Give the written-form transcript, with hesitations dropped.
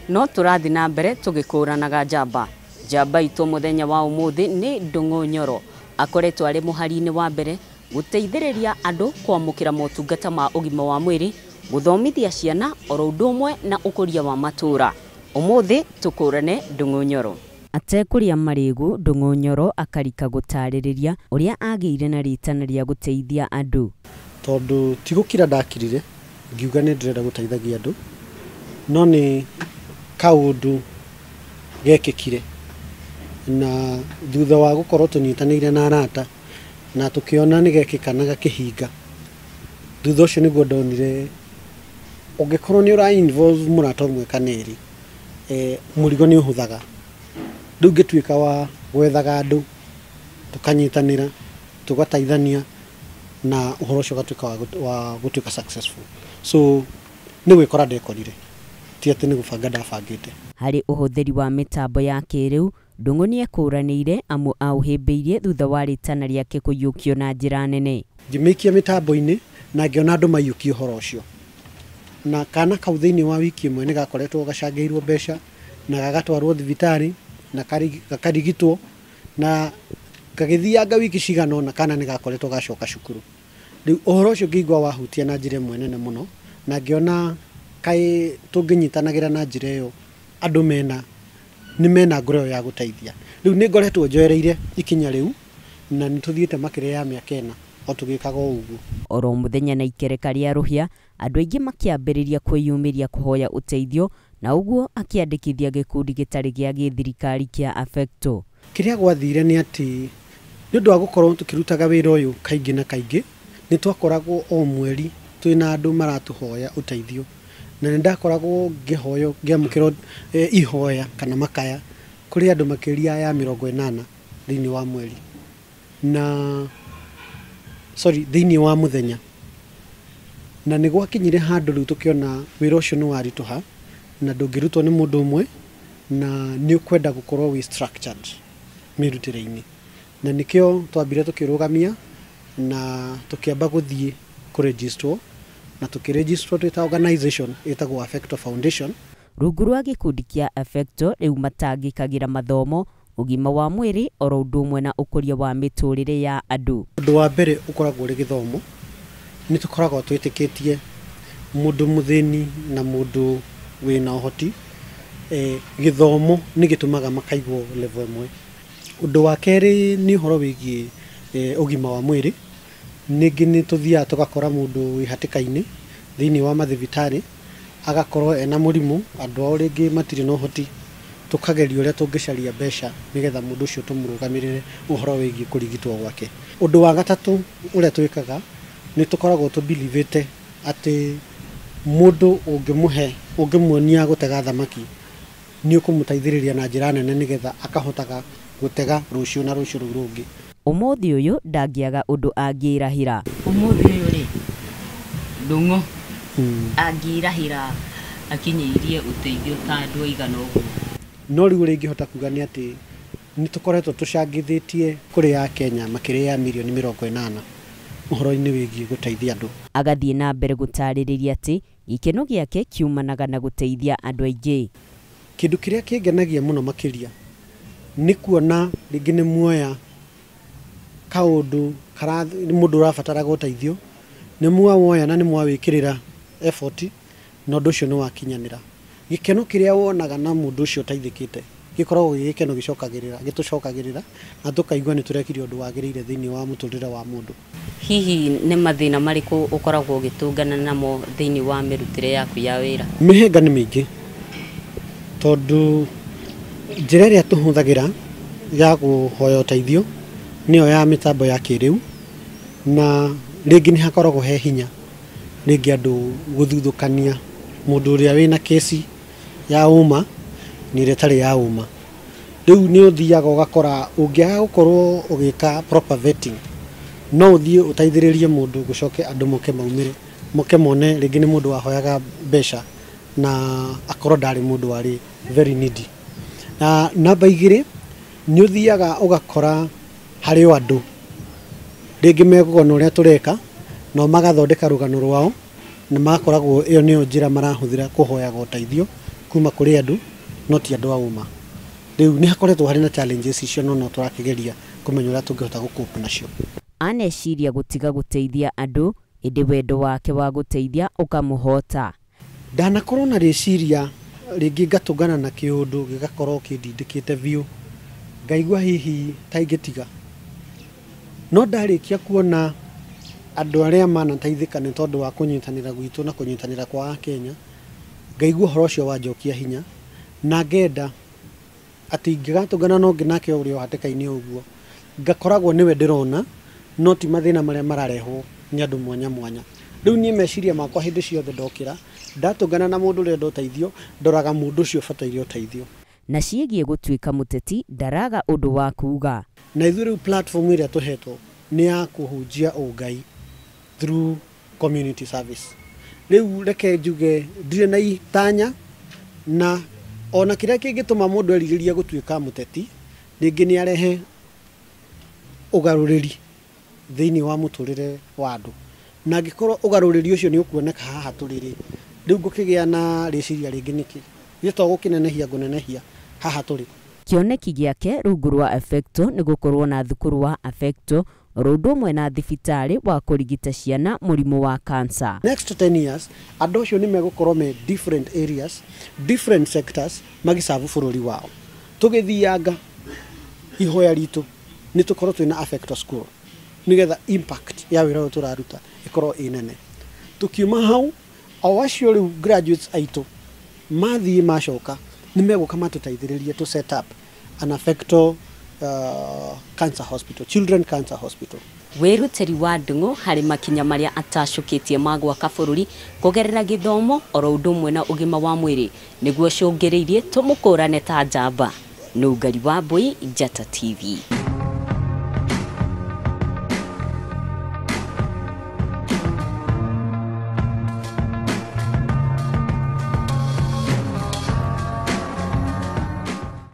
No tũrathiĩ na mbere tũgĩkũranaga njamba. Njamba itũ mũthenya wa ũmũthĩ nĩ Ndung'u Nyoro. Akoretwo arĩ mũhari-inĩ wa mbere gũteithĩrĩria andũ kwamũkĩra motungata ma ũgima wa mwĩrĩ, gũthomithia ciana oro ũndũ ũmwe na ũkũria wa matũũra. Ũmũthĩ tũkũrane Ndung'u Nyoro. Atekũrĩa marĩgu, Ndung'u Nyoro akarika gũtarĩrĩria ũrĩa agĩire na rĩtana rĩa gũteithia andũ. Tondũ ti gũkira ndakirire ngiuga nĩ ndĩrenda gũteithagia andũ, no nĩ kaũndũ gekĩkire na thutha wa gũkorwo tũnyitanĩire na arata na tũkĩona nĩ gekĩka na gakĩhinga. Thutha ũcio nĩguo ndonire ũngĩkorwo nĩ ũra involve mũrata ũmwe kana erĩ, mũrigo nĩ ũhũthaga. Rĩu ngĩtuĩka wa gwethaga andũ tũkanyitanĩra tũgateithania na ũhoro ũcio ũgatuĩka wa gũtuĩka successful. So nĩ gwĩkora ndekorire, ti atĩ nĩ gũbanga ndabangĩte. Harĩ ũhũthĩri wa mĩtambo ya kĩrĩu, Ndung'u nĩekũranĩire amu aũhĩmbĩirie thutha wa rĩtana rĩake kũiyũkio na njĩra nene. Ngĩmĩikia mĩtambo-inĩ na ngĩona andũ maiyũkia ũhoro ũcio, na kana kau thĩinĩ wa wiki ĩmwe nĩ gakoretwo gacangĩirwo mbeca na gagatwarwo thibitarĩ na gakarigitwo na gagĩthianga wiki cigana ũna kana nĩ gakoretwo gacoka cukuru. Rĩu ũhoro ũcio ngĩigua wahutia na njĩra ĩmwe nene mũno, na ngĩona kaĩ tũngĩnyitanagĩra na njĩra ĩyo andũ mena nĩ mena ngoro ĩyo ya gũteithia. Rĩu nĩ ngoretwo njoereire ikinya rĩu na nĩ tũthiĩte makĩria ya mĩaka ĩna o tũgĩkaga o ũguo. Oro mũthenya na ikereka rĩa rũhĩa, andũ aingĩ makĩambĩrĩria kwĩyumĩria kũhoya ũteithio na ũguo akĩandĩkithia gĩkundi gĩtarĩ gĩa gĩthirikari kĩa Affecto. Kĩrĩa gwathire nĩ atĩ nĩ ũndũ wa gũkorwo tũkĩrutaga wĩra ũyũ kaingĩ na kaingĩ, nĩ twakoragwo o mweri twĩna andũ maratũhoya ũteithio, na nĩ ndakoragwo ngĩhoywo ngĩamũkĩra ihoya kana makaya kũrĩ andũ makĩria ya 80 thĩinĩ wa mweri, na sorry thĩinĩ wa mũthenya. Na nĩ gwakinyire handũ rĩu tũkĩona wĩra ũcio nĩ waritũha na ndũngĩrutwo nĩ mũndũ ũmwe, na nĩ ũkwenda gũkorwo wĩ structured mĩrutĩre-inĩ, na nĩkĩo twambire tũkĩrũgamia na tũkĩamba gũthiĩ kũregistrwo, na tũkĩregistrwo twĩ ta organization ĩtagwo Affecto Foundation. Rungu rwa gĩkundi kĩa Affecto rĩu matangĩkagĩra mathomo, ũgima wa mwĩrĩ oro ũndũ ũmwe na ũkũria wa mĩtũrĩre ya andũ. Ũndũ wa mbere ũkoragwo ũrĩ gĩthomo. Nĩ tũkoragwo twĩtĩkĩtie mũndũ mũthĩni na mũndũ wĩna ũhoti, gĩthomo nĩ gĩtũmaga makaigwo level ĩmwe. Ũndũ wa kerĩ nĩ ũhoro wĩgiĩ ũgima wa mwĩrĩ. Ningĩ nĩ tũthiaga tũgakora mũndũ wĩ hatĩka-inĩ thĩinĩ wa mathibitarĩ, agakorwo ena mũrimũ, andũ ao rĩngĩ matirĩ na ũhoti, tũkageria ũrĩa tũngĩcaria mbeca nĩgetha mũndũ ũcio tũmũrũgamĩrĩre ũhoro wĩgiĩ kũrigitwo gwake. Ũndũ wa gatatũ ũrĩa twĩkaga nĩ tũkoragwo tũbelievĩte atĩ mũndũ ũngĩmũhe ũngĩmuonia gũtega thamaki nĩ ũkũmũteithĩrĩria na njĩra nene nĩgetha akahotaga gũtega rũciũ na rũciũ rũu rũngĩ. Ũmũthĩ ũyũ ndangĩaga ũndũ angĩrahĩra. Ũmũthĩ ũyũ rĩ, Ndung'u angĩrahĩra akinyĩirie ũteithio ta andũ aigana ũguo. No rĩu ũrĩa ingĩhota kuga nĩ atĩ nĩ tũkoretwo tũcangithĩtie kũrĩ a Kenya makĩria ya mirioni 80 ũhoro-inĩ wĩgiĩ gũteithia andũ. Agathiĩ na mbere gũtarĩrĩria atĩ gĩkeno gĩake kiumanaga na gũteithia andũ aingĩ. Kĩndũ kĩrĩa kĩngenagia mũno makĩria nĩ kuona rĩngĩ nĩ muoya kaũndũ mũndũ ũrabataraga ũteithio, nĩ mwawoya na nĩ mwawĩkĩrĩra effort na ũndũ ũcio nĩ wakinyanĩra. Gĩkeno kĩrĩa wonaga na mũndũ ũcio ũteithĩkĩte gĩkoragwo gĩ gĩkeno gĩcokagĩrĩra, gĩtũcokagĩrĩra na tũkaigua nĩ tũrekire ũndũ wagĩrĩire thĩinĩ wa mũtũrĩre wa mũndũ. Hihi nĩ mathĩna marĩkũ ũkoragwo ũgĩtũngana namo thĩinĩ wa mĩrutĩre yaku ya wĩra? Mĩhĩnga nĩ mĩingĩ, tondũ njĩra ĩrĩa tũhũthagĩra ya kũhoya ũteithio nĩyo ya mĩtambo ya kĩrĩu, na rĩngĩ nĩ hakoragwo he hinya rĩngĩ andũ gũthuthũkania mũndũ ũrĩa wĩna kesi ya ũma na ĩrĩa ĩtarĩ ya ũma. Rĩu nĩ ũthiaga ũgakora ũngĩaga gũkorwo ũgĩka proper vetting, no ũthiĩ ũteithĩrĩrie mũndũ gũcoke andũ moke maumĩre, moke mone rĩngĩ nĩ mũndũ wahoyaga mbeca na akorwo ndarĩ mũndũ warĩ very needy. Na namba igĩrĩ, nĩ ũthiaga ũgakora harĩ o andũ rĩngĩ mekuona ũrĩa tũreka no magathondeka rũgano rwao na magakoragwo ĩyo nĩyo njĩra marahũthĩra kũhoyaga ũteithio kuma kũrĩ andũ no ti andũ a ũma. Rĩu nĩ hakoretwo harĩ na challenges icio, no no tũrakĩgeria kũmenya ũrĩa tũngĩhota gũcope nacio. Aneciria gũtiga gũteithia andũ, ĩndĩ wendo wake wa gũteithia ũkamũhota. Ndanakorwo na rĩciria rĩngĩ ngatũngana na kĩũndũ gĩgakorwo kĩndindĩkĩte biũ, ngaigua hihi ta ingĩtiga, no ndarĩkia kuona andũ arĩa manateithĩka nĩ tondũ wa kũnyitanĩra gwitũ na kũnyitanĩra kwa Akenya, ngaigua ũhoro ũcio wanjokia hinya na ngenda atĩ ingĩgatũngana na ũngĩ nake ũrĩ o hatĩka-inĩ ũguo, ngakoragwo nĩwe ndĩrona no ti mathĩna marĩa mararehwo nĩ andũ mwanya mwanya. Rĩu niĩ meciria makwa hĩndĩ ciothe ndokĩra ndatũngana na mũndũ ũrenda ũteithio, ndoraga mũndũ ũcio ũbataire ũteithio. Na ciĩgiĩ gũtuĩka mũteti ndaraga ũndũ wa kuuga. Na ithuĩ rĩu platform ĩrĩa tũhetwo nĩ ya kũhunjia ũngai through community service. Rĩu reke njuge ndirĩ na itanya, na ona kĩrĩa kĩngĩtũma mũndũ erirĩrie gũtuĩka mũteti rĩngĩ nĩ arehe ũgarũrĩri thĩinĩ wa mũtũrĩre wa andũ, na angĩkorwo ũgarũrĩri ũcio nĩ ũkuoneka haha tũrĩ rĩ, rĩu ngũkĩgĩa na rĩciria rĩngĩ nĩkĩ githĩ to gũkĩnenehia ngũnenehia haha tũrĩ. Kĩoneki gĩake rungu rwa Affecto nĩ gũkorwo na thukuru wa Affecto oro ũndũ ũmwe na thibitarĩ wa kũrigita ciana mũrimũ wa cancer. Next 10 years andũ acio nĩ megũkorwo me different areas, different sectors magĩcabu bũrũri wao. Tũgĩthianga ihoya ritũ nĩ tũkorwo twĩna Affecto school nĩgetha impact ya wĩra ũyũ tũraruta ĩkorwo ĩ nene. Tũkiuma hau o acio rĩu graduates aitũ mathiĩ macoka nĩ megũka matũteithĩrĩrie to set up an Affecto cancer hospital, children cancer hospital. Wĩrutĩri wa Ndung'u harĩ makinya marĩa atacũkĩtie ma gwaka bũrũri kũgerera gĩthomo oro ũndũ ũmwe na ũgima wa mwĩrĩ nĩguo cũngĩrĩirie tũmũkũrane ta njamba. Nũngari wa Mbui, Njata TV.